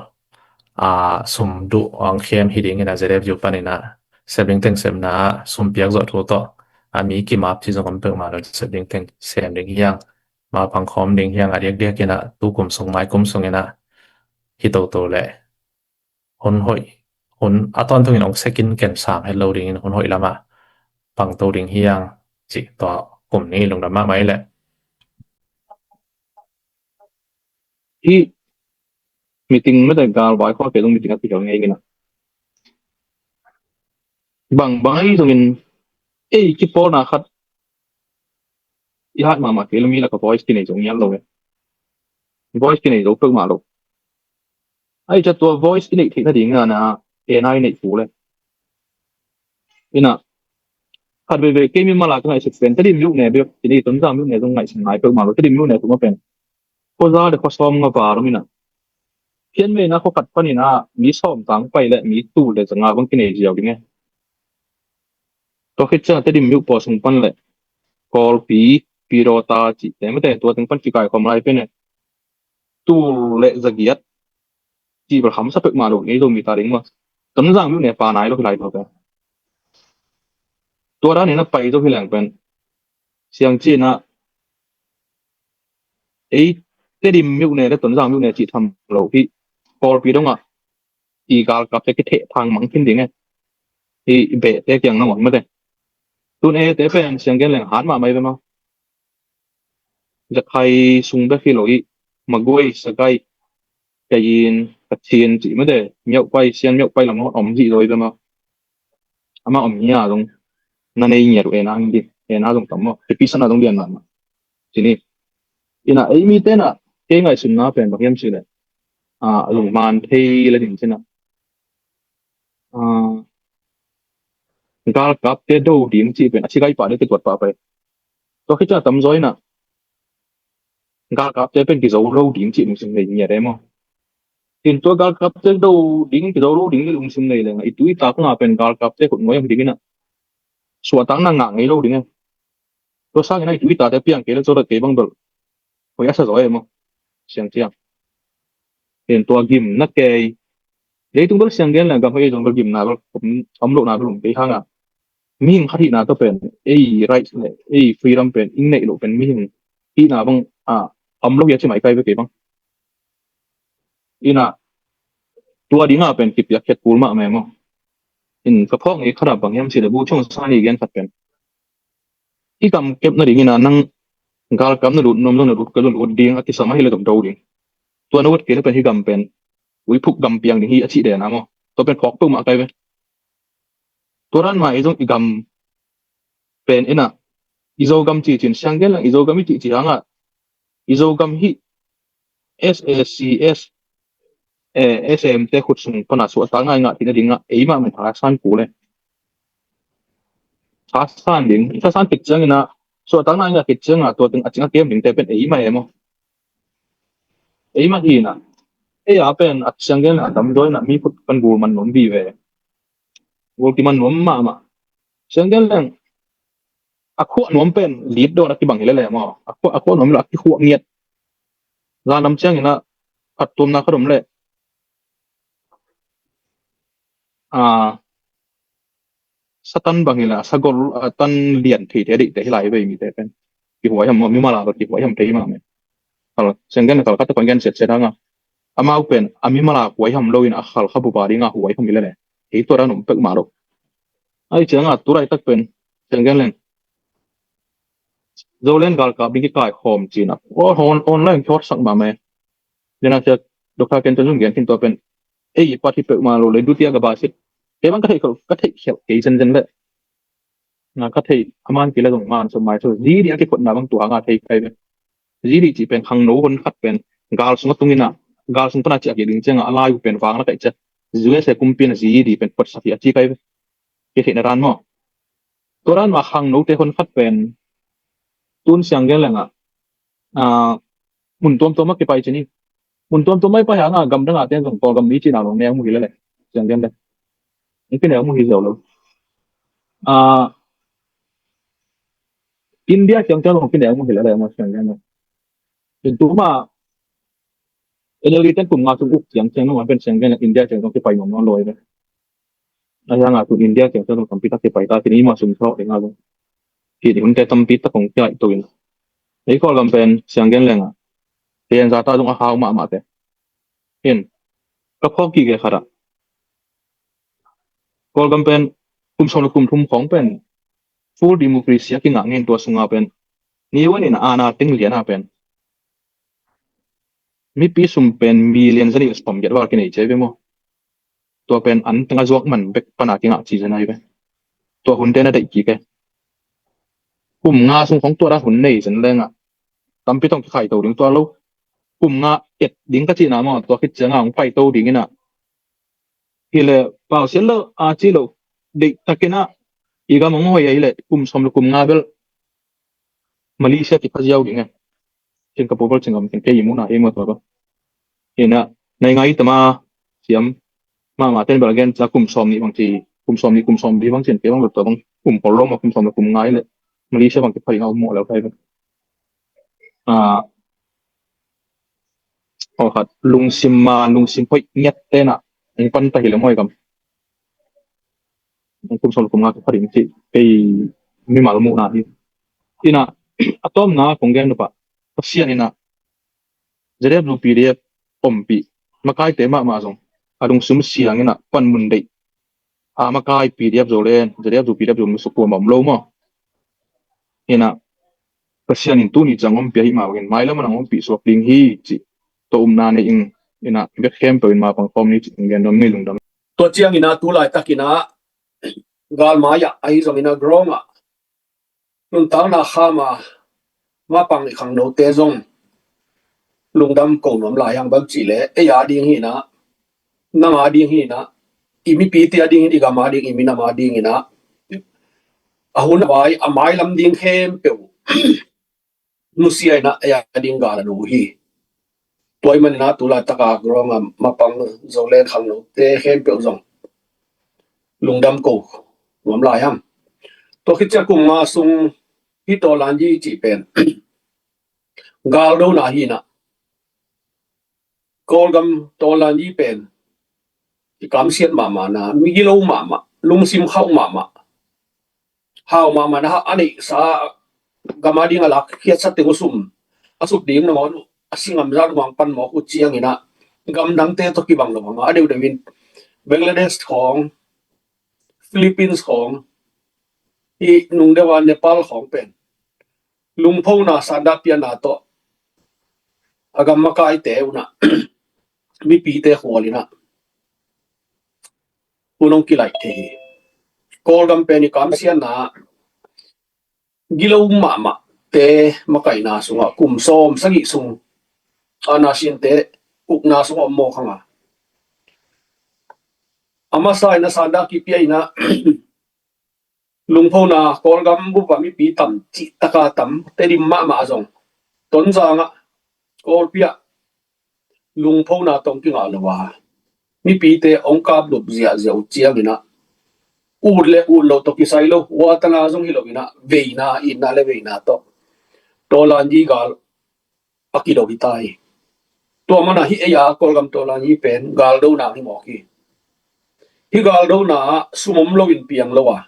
ah, sum duh hong khem hi dingin a Z F U panin a sep ding teng sepna ah sum piak zawh thu tawh a mi kimap cih zong om peuhmah lo. Sep ding teng sem ding hiang, ma pang khawm ding hiang a diakdiak in ah tu kum sung mai kum sungin ah hi toto leh hun hoih, hun a tawntungin hong sekin ken sang het lo dingin hun hoih lamah pang to ding hiang cih tua kum ni lungdam mahmah i leh. Hi meeting mete gal vai khua kei zong meeting a kihel ngei ngina. Bang bang ei zongin ei kipawlna khat i hat mahmah kei lo mi lak a voice kinei zo ngiat lo e. Voice kinei zo peuhmah lo. Ai ca tua voice i neih theih nading a na en a i neih pu le. Ina khat veve kei mi mala ka ngaihsut pen Tedim miuh ne bek kini Tonzang miuh ne zong ngaihsun ngai peuhmah lo. Tedim miuh ne tuma pen khuaza le khuasawm nga va lo mina. Phian veina khua khat panin a mi sawm tang pai le mi tul le zanga bang kinei ziau ding e. Tua khit ciang Tedim miuh pawl sung pan le Kawlpi, Pidawta cih te mete tua teng pan kikai khawm lai pen e. Tul le zagiat cih bel hamsa peuhmah lo ngei Zomi ta ding maw. Tonzang miuh ne pa nai lo hi lai tua pen. Tua dan in a pai zo hi leng pen siang cih na ei Tedim miuh ne le Tonzang miuh ne cih tham lo hi. Kawlpi dongah i galkapte kitheh thang mang khin ding e. I behte kiang na mawng mate. Tun e te pen siang gen leng han mahmah i ve maw. Zakhai sung bek hi lo i Magway, Sagaing, Kayin, Kachin cih mate, Myaukphai, Sian Myaukphai lam om zih zo i ve maw. Ama om hi a zong na nei ngiat uh e na ang di e na zong tam maw. Te pisan a zong lian mahmah. Cini ina ei mi tena kei ngaihsutna pen bang hiam cih leh a lungman thei le ding cina galkapte do ding cih pen a sigaih pah ding kituat pah pai. Tua khit ciang a tamzaw ina galkapte pen kizo lo ding cih lungsim nei ngiat e maw. Tin tua galkapte do ding kizo lo ding lungsim nei leng i tu i tak nga pen galkapte khut ngoi ang ding ina suahtakna ngah ngei lo ding e. Tua sangin a i tu i tate piang kei le zo le kei bang bel hoih a sa zaw e maw. Siang ciang pen tua gimna kei leitung bel siang gen le gam hoih ei zong bel gimna bel om lohna bel om kei hanga mihing khat hihna tawh pen ei rights le ei freedom pen ing neih loh pen mihing hihna bang a om lo hi a ci mai kai ve kei bang. Ina tua dinga pen kipiak khiat kul mahmah e maw. In ka phawk ngei khat a bang hiam cih le bu chung sani gen khat pen i kam kep nading ina nang galkap na lut nuam zong na lut kei lo lut ding a kisam ahi le zong do ding. Tua na ut kei le pen hi gam pen uiphuk gam piang ding hi a cih den a maw. Tua pen phawk peuhmah kai ve. Tua dan mah i zong i gam pen ina i Zogam cih cin siang gen lang i Zogam i cih cih hanga i Zogam hi S A C S, eh, S A M te khut sung pana suahtak ngai ngah thina dinga eimah men a san kul e. thasan ding, thasan khit ciangin ah, suahtakna in a khit ciangah tua teng a cing a kem dingte pen ei mah e maw? Ei mah hi in ah, ei a pen a siang gen a damdawi in ah mi khut pan gul man nuam vive. Gul kiman nuam mahmah. Siang gen leng a khuah nuam pen lit dawn a kibang hi lele maw? A khuah, a khuah nuam lo a kikhuah ngiat. Zan lam ciangin ah phattuamna khat om leh, a, Satan bang hi leh a sagol, a, tan lian thei te a deihte hi lai ve mite pen. Kihuai ham maw, mimal a kihuai ham thei mah meh. Kal, siang gen kal khat a kon gen siatsia hang a, amau pen a mimal a huai ham lo in a Khalkha bup a ding a huai ham hi lele. Hei tua dan om pek mah lo. Ahih ciangin ah tu laitak pen siang gen leng Zoland galkap ding kikaikhawm ci-in ah, on, on, online kihawtsak mahmah e. Tua ciang Doctor Ken Chun Lun gen khin tua pen ei i pat hi peuhmah lo leh dutia ka basit. Kei bang ka theih khelh, ka theih khelh kei zenzen leh, na, ka theih a man kei leh zong man sawm mai sawm, G D a kikhotna bang tua hang a thei kai ve. G D cih pen khangno hon khat pen gal sung a tung in ah, gal sung pan a ciah kik ding ciangin a lai uh pen vang la kai ciang U S A kumpi in ah G D pen khuatsak hi a ci kai ve. Kei theihna dan maw? Tua dan mah khangnote hon khat pen tun siang gen leng ah, a, mun tuamtuam ah kipai ci ni. Mun tuamtuam ah i pai hang a gamdang a ten zong Kawlgam mi cihna zong neu mu hi lele. Siang gen leng hong kineu mu hi zo lo. A, India ciang ciang zong hong kineu mu hi lele maw, siang gen leng. Tua tuma N L D ten kum nga sung uk ciang ciang zong a pen siang gen leng India ciang zong kipai nuam nawn lo hi ve. A hiang a tu India ciang ciang zong tampi tak kipai ta, kini mah sum thawk ding a zong. Kini hunte tampi tak kong kiai to in. Ei Kawlgam pen siang gen leng a, ken za ta zong a hau mahmah te. In, ka phawk kik e khat ah, Kawlgam pen kum sawm le kum thum khawng pen full democracy a kingah ngen, tua sunga pen ni wan in a ana teng lian a pen mipi sum pen million zanih sawm giat val kinei cia ve maw? Tua pen an teng a zuak man bek pan a kingah ci zen ahi ve. Tua hunte na deih kik e. Kum nga sung khawng tua dan hun nei zen leng ah tampi tawh kikhaito ding tua lo. Kum nga et ding ka cihna maw, tua khit ciang a hong paito ding in ah, hi leh pausiat lo a ci lo, deih tak in ah i gam hong hoih ahi leh kum sawm le kum nga bel Malaysia kipha ziau ding e. Cin ka pupal cin gam cin kei i muhna hi maw tua bang. Hi in ah, nai ngai tama siam mahmah ten bel gen ca kum sawm nih bang ci, kum sawm nih, kum sawm li bang cin kei bang lut tua bang kum pol lo maw, kum sawm le kum nga ahi leh Malaysia bang kipha ding a om maw leu kai bang. A, aw khat lungsim ma, lungsim hoih ngiat ten ah hong pan ta hi leh maw i gam. Kum sawm le kum nga kipha ding cih kei mimal muhna hi. Hi in ah, a tawpna kong gen nop ah, Pasian in ah Z D F zu P D F ompih makaite mahmah zong a lungsim siang in ah panmun deih a makai P D F Zoland, Z D F zu P D F Zoland suk tuam a om lo maw? Hi in ah, Pasian in tuni ciang ompih ahih mah bangin mailam ah nang ompih suak ding hi cih tawh upna nei ing. Hi in ah, bek khempeuh in ma pang khawm ni cih gen nuam ing, lungdam. Tua ciangin ah tu laitak in ah galmai ah ahi zongin ah ground ah nuntakna kham a mapang i khangnote zong lungdam ko nuam lai hang. Bang cih leh ei a ding hi in ah, nang a ding hi in ah, i mipite a ding hi in, i gam a ding, i minam a ding hi in ah, a hun a vai a mailam ding khempeuh nusia in ah ei a ding gal a nu hi. Tua ahih manin ah tu laitak a ground a mapang Zoland khangnote khempeuh zong lungdam ko nuam lai hang. Tua khit ciang kum nga sung hih tawlanyi cih pen galdona hi in ah, Kawlgam tawlanyi pen i kamsiat mahmah na, migilo mahmah, lungsim khauh mahmah, hau mahmah na, a neihsa gam a ding a lakkhiatsa teng uh sum a suk ding nangawn uh a si ngam zat uh hong pan mawk uh ciangin ah, gamdangte tawh kibang lo hang a, a deuhdeuh in Bangladesh khawng, Philippines khawng, i nung deuh a Nepal khawng pen lungphona sanda piana tawh a gam makaite un ah mipite khual in ah hun hong kilaih thei hi. Kawlgam pen i kamsiatna gilo mahmahte makaihna sungah kum sawm sagih sung a nasinte ukna sungah om mawk hang a, a masa in ah sanda kipia in ah Lungphona Kawlgam bupa mipi tam cih taka tam Tedim mahmah zong Tonzang ah Kawlpi ah lungphona tawh kingah lo a, mipite hong kaplup ziahziah uh ciangin ah, ut le ut loh tawh kisai lo, watana zong hi loin ah, veina, itna le veina tawh Tawlanyi gal a kido hi ta hi. Tua mana hih ei a Kawlgam Tawlanyi pen galdona hi mawk hi. Hih galdona ah sum om loin piang lo a,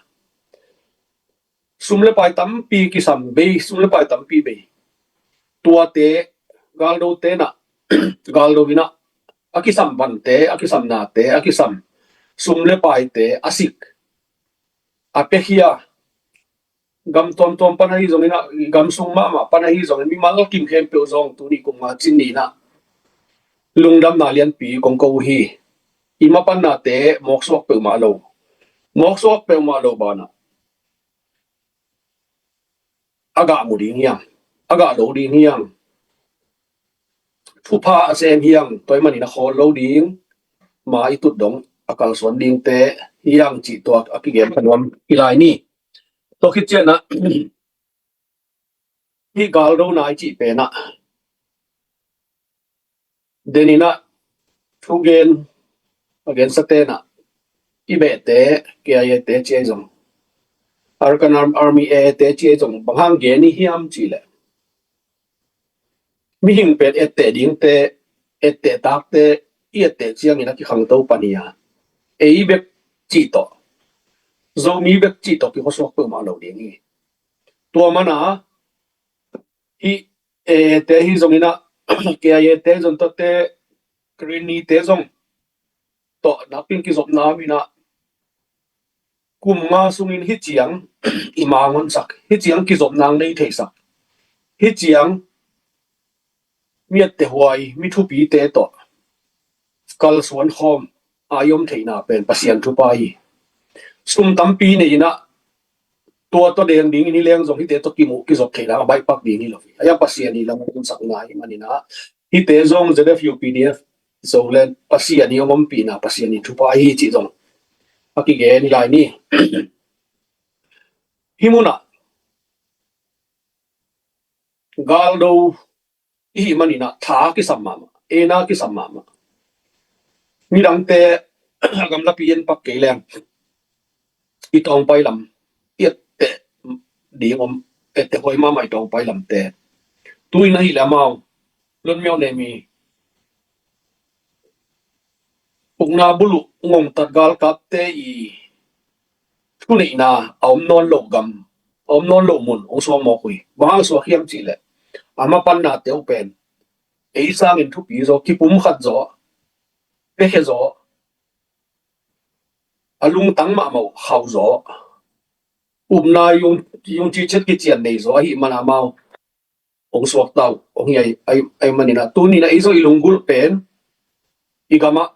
sum le pai tampi kisam bei, sum le pai tampi bei. Tuate, galdote nah, galdo in ah a kisam vante, a kisam nate, a kisam sum le paite a sik, a piakhia, gam tuamtuam pan ahi zongin ah, gam sung mahmah pan ahi zongin, mimal kim khempeuh zong tuni kum nga cin ni nah lungdamna lianpi kong ko uh hi. I mapannate mawksuak peuhmah lo, mawksuak peuhmah lo banah a gah mu ding hiang, a gah lo ding hiang, thupha a sem hiang, tua ahih manin a khawl lo ding, ma i tut dong a kalsuan dingte hiang cih tua a kigen ka nuam hi lai ni. Tua khit ciangin ah hih galdona i cih pen ah, denin ah thugen a gensa ten ah, i behte, K I A te ci ahi zong, Arakan Army A A te ci ahi zong, bang hang gen i hiam cih leh, mihing pen etteh dingte, etteh takte, i etteh ciangin a kikhangto pan hi a, ei bek cih tawh, Zomi bek cih tawh kikhuasuak peuhmah lo ding hi. Tua mana hih A A te hi zongin ah, K I A te zong, tuate Karenni te zong tawh nakpi in kizopna om in ah, kum nga sungin hih ciang i mangonsak, hih ciang kizopna nei theisak, hih ciang mi etteh huai, mi thupite tawh kalsuan khawm a i om theihna pen Pasian thupha hi. Sum tampi nei in ah, tua tawh deng dingin hi leng zong hihte tawh kimuh kizop theihna a baihpak ding hi lo hi. A hiang Pasian i lamsakna ahih manin ah, hihte zong Z F U P D F Zoland Pasian i hong ompihna, Pasian i thupha hi cih zong a kigen hi lai ni. Hih munah galdo i hih manin ah tha kisam mahmah, eina kisam mahmah. Midangte a gamlapi en pak kei leng, i tawngpai lam, i etteh ding om, etteh huai mahmah i tawngpai lamte, tu-in ahih leh amau Lun Myat Neim i ukna buluh ngongtat galkapte i thuneihna a om nawn loh gam, a om nawn loh mun hong suak mawk uh hi. Bang hang suak hiam cih leh, a mapannate uh pen ei sangin thupi zaw, kipumkhat zaw, piakhia zaw, a lungtang mahmah uh khauh zaw, upna yung, yung cicet kician nei zaw ahih man amau hong suakta uh hong hi ahih, ahih, ahih manin ah, tuni-in ah ei zong i lunggulh pen, i gamah,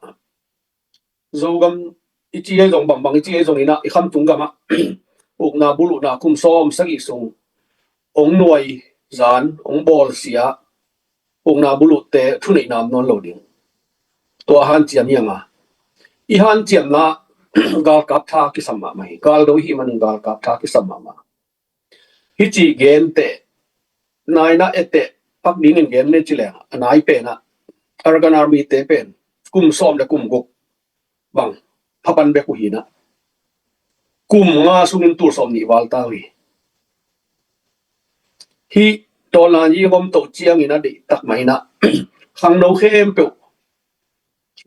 Zogam i ci ahi zong, bangbang i ci ahi zongin ah, i khamtung gamah ukna buluhna kum sawm sagih sung hong nuai zan, hong bawlsia ukna buluhte thuneihna om nawn lo ding. Tua hanciam hi hang a, i hanciamna galkap tha kisam mahmah hi. Galdo i hih manin galkap tha kisam mahmah. Hih ci genteh, nai-in ah etteh pak dingin gen ni ci leng, a nai pen ah Arakan Army te pen kum sawm le kum guk bang phapan bek uh hi-in ah, kum nga sungin tul sawm nih val ta uh hi. Hih Tawlanyi i om toh ciangin a deihtak mah in ah, khangno khempeuh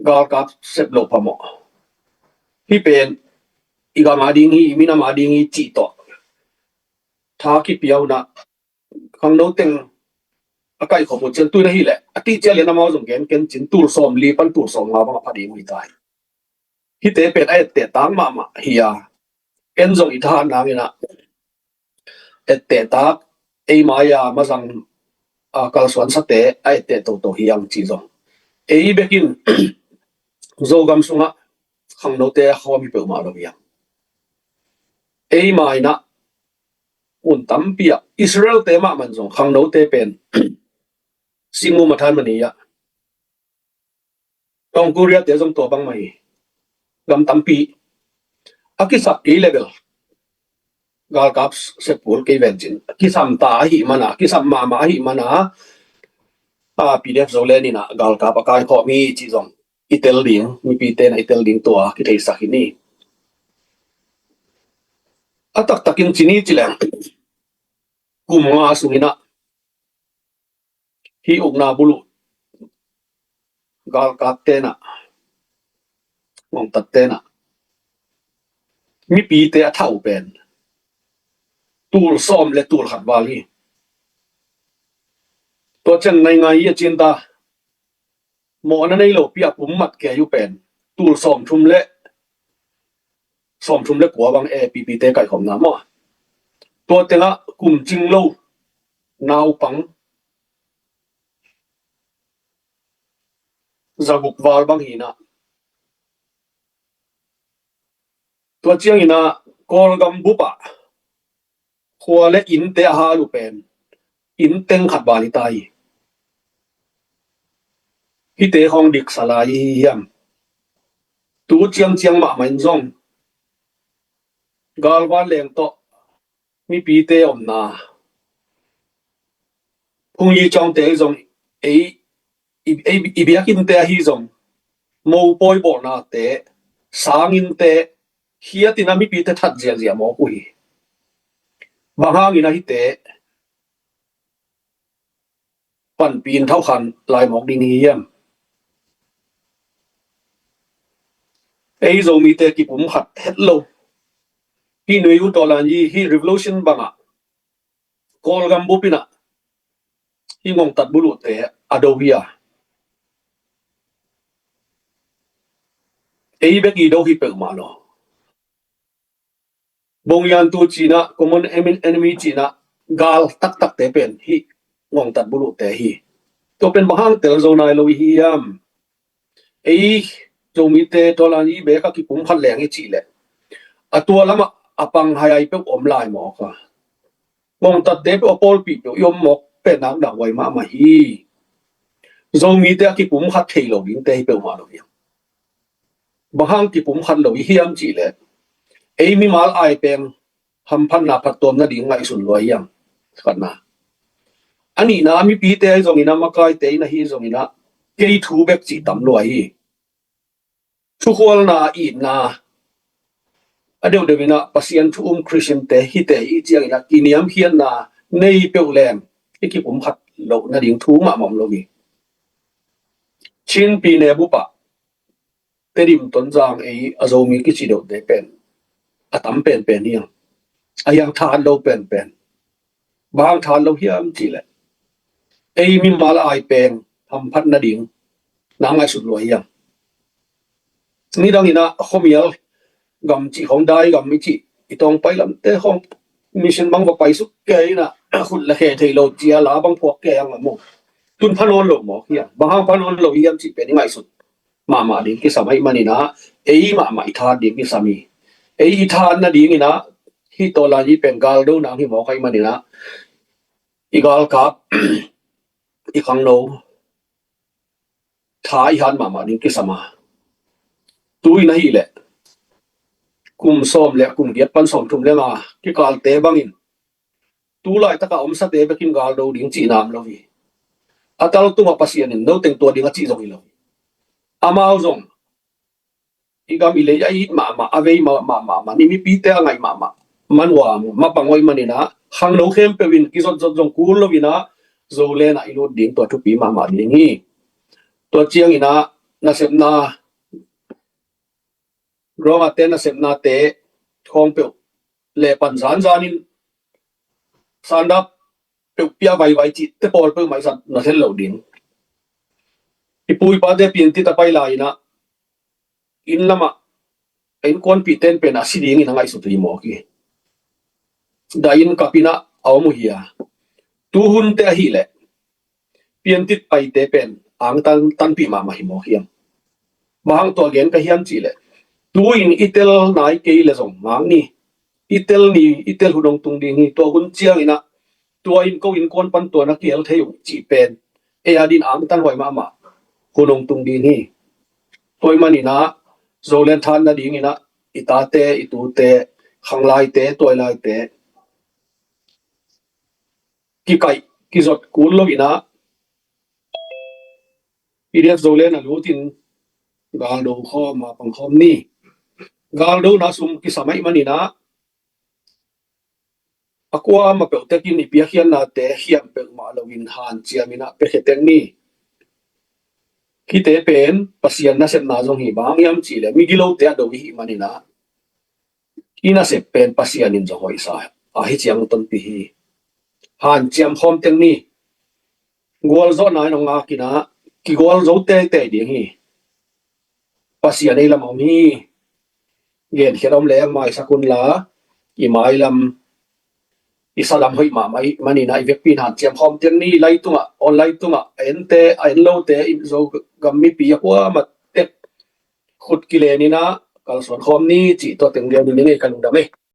galkap sep loh phamawh. Hih pen i gam a ding hi, i minam a ding hi cih tawh tha kipia uh in ah, khangno teng a kaihkhop uh ciang, tu-in ahih leh a tihciang lian amau zong gen ken cin, tul sawm li pan tul sawm nga bang a pha ding uh hi ta hi. Hihte pen a etteh tak mahmah hi a, en zong i thahat nangin ah etteh tak, ei mai-a mazang, a, kalsuansate a etteh toto hi hang cih zong, ei bekin Zogam sungah khangnote a khawm hi peuhmah lo hi hang. Ei mai-in ah mun tampi ah Israel-te mahmah in zong khangnote pen singum a than mani ah, Tawng Korea-te zong tua bangmah hi. Gam tampi a kisak kei leh bel, galkap seppul kei ven cin kisam ta ahi mana, kisam mahmah ahi mana, a, P D F Zoland in ah galkap a kaikhawm hi cih zong i tel ding, mipite na i tel ding tua kitheisak hi ni. A taktakin ci ni ci leng, kum nga sungin ah hih ukna buluh galkapte in ah, ngongtatte in ah mipite a thah uh pen tul sawm le tul khat val hi. Tua ciang nai ngai hi a cin ta, mawhna nei lo pi a pum mat kei uh pen tul sawmthum le, sawmthum le kua bang A P P te kaikhawmna maw. Tua tengah kum cing lo naupang zaguk val bang hi in ah, tua ciangin ah Kawlgam bup ah khua le innte a hal uh pen inn teng khat val hi ta hi. Hihte khawng diksa lai hi hiam? Tu ciangciang mahmah in zong galvan leng tawh mipite omna, phungyi ciangte zong ei, i, ei, i biakinnte ahi zong mopawi bawlnate, sanginnte, hiatin ah mipite that ziahziah mawk uh hi. Bang hangin ah hihte panpih in thawhkhan lai mawk ding hi hiam? Ei Zomite kipumkhat het lo, hih Nui U Tawlan Yi hih revolution bangah Kawlgam bup in ah hih ngongtat buluhte a do hi a, ei bek i do hi peuhmah lo. Bongiantu cih in ah, common enemy cih in ah, gal taktakte pen hih ngongtat buluhte hi. Tua pen bang hang tel zo nai lo i hi hiam? Ei Zomite Tawlan Yi bek a kipumkhat leng i cih leh, a tua lamah a pang hai ai peuh om lai mawk a, ngongtatte peuh a pawlpi peuh i om mawk pen nak dak huai mahmah hi. Zomite a kipumkhat thei lo dingte hi peuhmah lo hiam? Bang hang kipumkhat lo i hiam cih leh, ei mimal ai peng hamphatna phattuam nading ngaihsun lua hiam? Khatna. A nihna, mipite ahi zongin ah, makaite in ahi zongin ah, kei thu bek cih tam lua hi. Thukhualna, itna a deuhdeuh in ah Pasian thu um Khristiante hite i ciangin ah kiniamkhiatna nei peuh leng i kipumkhat loh nading thu mahmah om lo hi. Chin Pyine bup ah Tedim, Tonzang ei a Zomi kici deuhte pen a tam penpen hi a, a hiang tha lo penpen. Bang hang tha lo hiam cih leh, ei mimal ai peng hamphat nading na ngaihsut lua hiam? Nidang in ah khuamial gam cih khawng, dai gam i cih, i tawngpai lamte khawng mission bang va pai suk kei in ah, khut le khe thei lo cia la bang phuak kei ang a mu. Tun pha nawn lo mawk hiam? Bang hang pha nawn lo hiam cih pen i ngaihsut mahmah ding kisam ahih manin ah, ei mahmah i thahat ding kisam hi. Ei i thahat nadingin ah, hih Tawlan Yi pen galdo nang hi mawk ahih manin ah, i galkap, i khangno tha i hat mahmah ding kisam a. Tu-in ahih leh kum sawm le kum giat pan sawmthum le nga kikalte bangin, tu laitakah omsate bekin galdo ding cihna om lo hi. A tal tungah Pasian in no teng tua ding a cih zong hi lo hi. Amau zong i gam i lei a it mahmah, a vei mahmah, mahmah, ni mipite a ngaih mahmah man uh a, mapang uh ahih manin ah, khangno khempeuh in kizotzot zong kul lo in ah, Zoland ah i lut ding tua thupi mahmah ding hi. Tua ciangin ah, nasepna, Roma te nasepnate khawng peuh le pan zanzan in, sandap peuh pia vaivai cihte pawl peuhmah i zat na tel loh ding. I pu i pate piantit a pai lai-in ah, inn lamah a innkuanpihte in pen a si dingin a ngaihsut hi mawk hi. Dah in kap in ah a om uh hi a. Tuhunte ahih leh piantit paite pen angtan tanpih mahmah hi mawk hiam? Bang hang tua gen ka hiam cih leh, tu-in i tel nai kei leh zong mang ni. I tel ni, i tel hun hong tung ding hi. Tua hun ciangin ah, tua in ko innkuan pan tua na kihel thei uh cih pen ei adingin angtan huai mahmah hun hong tung ding hi. Tua ahih manin ah, Zoland thahat nadingin ah, i tate, i tute, khanglaite, tuailaite, kikaih kizot kul lo in ah, P D F Zoland a lut in galdo khawm a pang khawm ni. Galdona sum kisam ahih manin ah, a kuamah peuh tek in i piakkhiatnate hiam peuhmah lo in hanciam in ah piakhia teng ni. Hihte pen Pasian nasepna zong hi, bang hiam cih leh migilote a do i hih manin ah, i nasep pen Pasian in zong hoihsa ahi ciang tonpih hi. Hanciam khawm teng ni. Gualzawhna in hong ngak in ah, kigualzo teitei ding hi. Pasian ei lam a om hi. Genkhiat a om leng maisak un la, i mailam, i salam hoih mahmah ahih manin ah, i vekpi in hanciam khawm teng ni. Lai tungah, online tungah a ente, a en lote, i Zogam mipi a kuamah tek khut kilen in ah kalsuan khawm ni cih tua teng gen ni. Ka lungdam ei.